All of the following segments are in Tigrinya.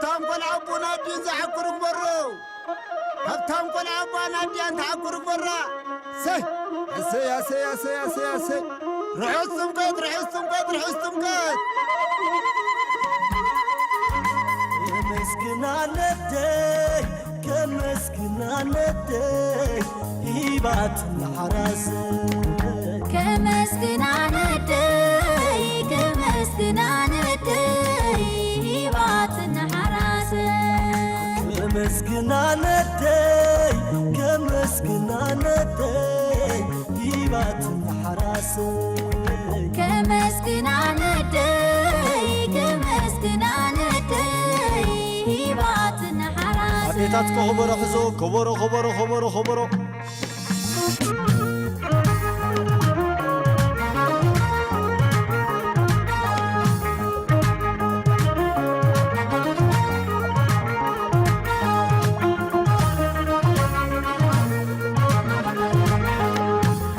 ሃብታም ቆልዓ ኣቦን ኣዲን ዝዓኩር ግበሮ። ሃብታም ቆልዓ ኣቦን ኣዲን ትዓኩር ግበራ። ሰይ፣ ኣሰይ፣ ኣሰይ፣ ኣሰይ፣ ኣሰይ፣ ኣሰይ። ርሑስ ጥምቀት፣ ርሑስ ጥምቀት፣ ርሑስ ጥምቀት። የመስግና ነደይ፣ ከመስግና ነደይ፣ ሂባትና ሓራስ። ከመስግና ነደይ፣ ከመስግና ነደይ፣ ሂባትና ሓራስ። ከመስግና ነደይ፣ ከመስግና ነደይ፣ ሂባትና ሓራስ። ከመስግና ነደይ፣ ከመስግና ነደይ፣ ሂባትና ሓራስ። ኣዴታት ከበሮ ሕዞ፣ ከበሮ፣ ከበሮ፣ ከበሮ፣ ከበሮ።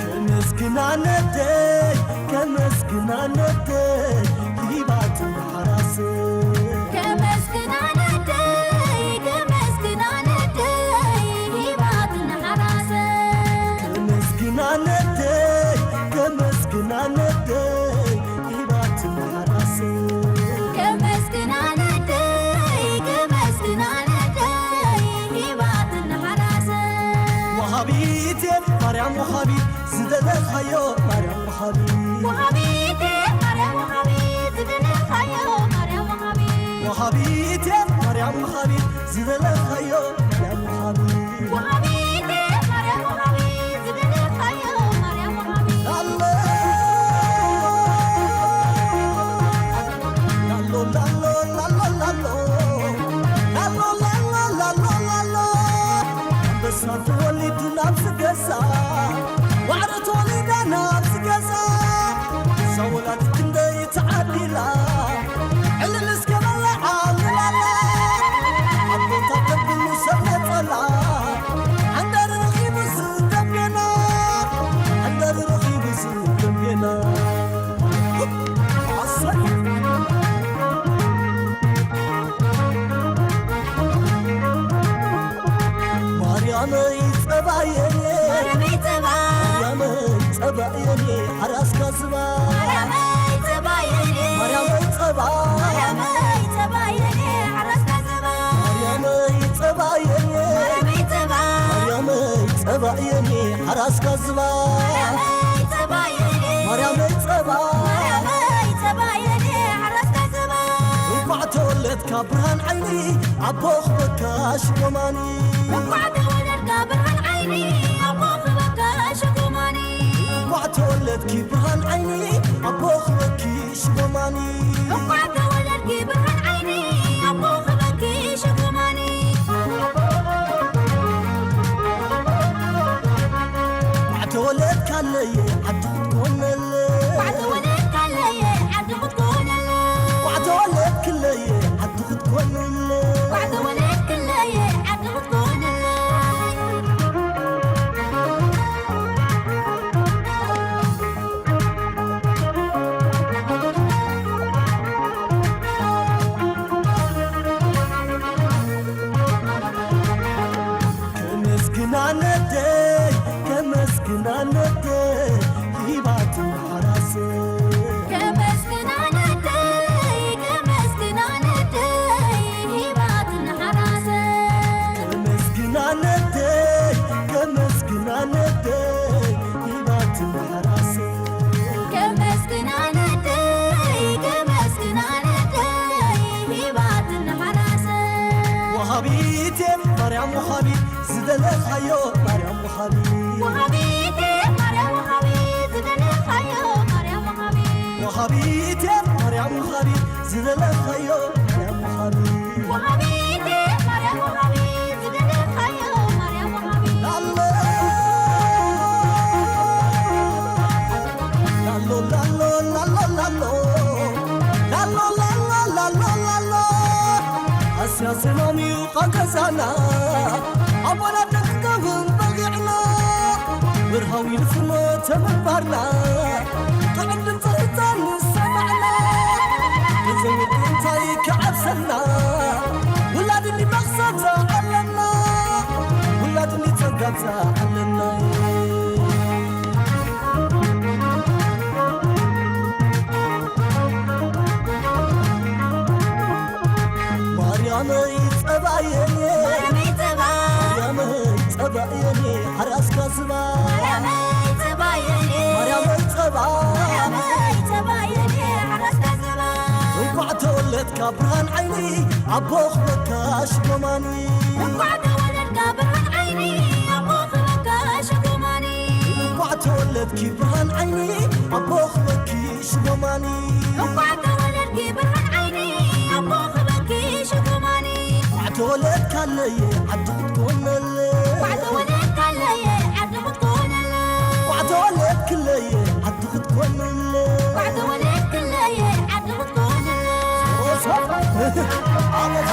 ከመስግና ነደይ፣ ከመስግና ነደይ፣ ሂባትና ሓራስ። ከመስግና ነደይ፣ ከመስግና ነደይ፣ ሂባትና ሓራስ። ከመስግና ነደይ፣ ከመስግና ነደይ፣ ሂባትና ሓራስ። ከመስግና ነደይ፣ ከመስግና ነደይ፣ ሂባትና ሓራስ። ወሃቢት እየ ማርያም ወሃቢት፣ ዝደለኻዮ ማርያም ወሃቢት። ወሃቢት እየ ማርያም ወሃቢት፣ ዝደለኻዮ ማርያም ወሃቢት። ወሃቢት እየ ማርያም ወሃቢት፣ ዝደለኻዮ ማርያም ወሃቢት። ወሃቢት እየ ማርያም ወሃቢት፣ ዝደለኻዮ ማርያም ወሃቢት። ላሎ፣ ላሎ፣ ላሎ፣ ላሎ፣ ላሎ፣ ላሎ። ላሎ፣ ላሎ፣ ላሎ፣ ላሎ። ኣንበሳ ተወሊዱ ናብዚ ገዛ፣ ዋዕሮ ተወሊዳ ናብዚ ገዛ። እዛ ወላዲት ክንደይ ተዓዲላ፣ ዕልል እስከ በላ ዓልላላ። ኣቦታት ተብሉ ሰብ ነጸላ፣ ዓንደር ረኺቡ ዝደቤና፣ ዓንደር ረኺቡ ዝደቤና። ኣሰይ። ማርያመይ ጸባየኔ፣ ማርያመይ ጸባ፣ ማርያመይ ጸባየኔ፣ ሓራስካ ዝባ። ማርያመይ ጸባየኔ፣ ማርያመይ ጸባ፣ ማርያመይ ጸባየኔ፣ ሓራስካ ዝባ። ማርያመይ ጸባየኔ፣ ማርያመይ ጸባ፣ ማርያመይ ጸባየኔ፣ ሓራስካ ዝባ። ማርያመይ ጸባየኔ፣ ማርያመይ ጸባ፣ ማርያመይ ጸባየኔ፣ ሓራስካ ዝባ። እንኳዕ ተወለድካ ብርሃን ዓይኒ፣ ኣቦ ክበካ ሽጎማኒ። እንኳዕ ተወለድካ ብርሃን ዓይኒ፣ ኣቦ ክበካ ሽጎማኒ። እንኳዕ ተወለድኪ ብርሃን ዓይኒ፣ ኣቦ ክበኪ ሽጎማኒ። እንኳዕ ተወለድኪ ብርሃን ዓይኒ፣ ኣቦ ክበኪ ሽጎማኒ። እንኳዕ ተወለድካለየ ዓዲ ክትኮነለ። እንኳዕ ተወለድካለየ ዓዲ ክትኮነለ። እንኳዕ ተወለድክለየ ዓዲ ክትኮነለ። እንኳዕ ተወለድክለየ ዓዲ ክትኮነለ። ከመስግና ነደይ፣ ከመስግና ነደይ፣ ሂባትና ሓራስ። ከመስግና ነደይ፣ ከመስግና ነደይ፣ ሂባትና ሓራስ። ከመስግና ነደይ፣ ከመስግና ነደይ፣ ሂባትና ሓራስ። ከመስግና ነደይ፣ ከመስግና ነደይ፣ ሂባትና ሓራስ። ወሃቢት እየ ማርያም ወሃቢት፣ ዝደለኻዮ ማርያም ወሃቢት። ወሃቢት እየ ማርያም ወሃቢት፣ ዝደለኻዮ ማርያም ወሃቢት። ወሃቢት እየ ማርያም ወሃቢት፣ ዝደለኻዮ ማርያም ወሃቢት። ወሃቢት እየ ማርያም ወሃቢት፣ ዝደለኻዮ ማርያም ወሃቢት። ላሎ፣ ላሎ፣ ላሎ፣ ላሎ፣ ላሎ። ላሎ፣ ላሎ፣ ላሎ፣ ላሎ። ኣስያ ሰላም እዩ ቃል ገዛና፣ ኣቦና ደንክተውን በጊዕና። ብርሃዊ ንፍኖተ ምንባርና፣ ጥዑም ድምፂ ህፃን ንሰማዕና። ገንዘብ እንታይ ክዓብሰልና፣ ኣለና። ማርያመይ ጸባየኔ፣ ማርያመይ ጸባ፣ ማርያመይ ጸባየኔ፣ ሓራስካ ዝባ፣ ማርያመይ ጸባየኔ፣ ማርያመይ ጸባ፣ ማርያመይ ጸባየኔ፣ ሓራስካ ዝባ። እንኳዕ ተወለድካ ብርሃን ዓይኒ፣ ኣቦ ክበካ ሽጎማኒ። እንኳዕ ተወለድካ ብርሃን ዓይኒ፣ ኣቦ ክበካ ሽጎማኒ። እንኳዕ ተወለድኪ ብርሃን ዓይኒ፣ ኣቦ ክበኪ ሽጎማኒ። እንኳዕ ተወለድኪ ብርሃን ዓይኒ፣ ኣቦ ክበኪ ሽጎማኒ። እንኳዕ ተወለድካለየ ዓዲ ክትኮነለ። እንኳዕ ተወለድካለየ ዓዲ ክትኮነለ። እንኳዕ ተወለድክለየ ዓዲ ክትኮነለ። እንኳዕ ተወለድክለየ ዓዲ ክትኮነለ። ኦሶ። ኣመት ኣመት።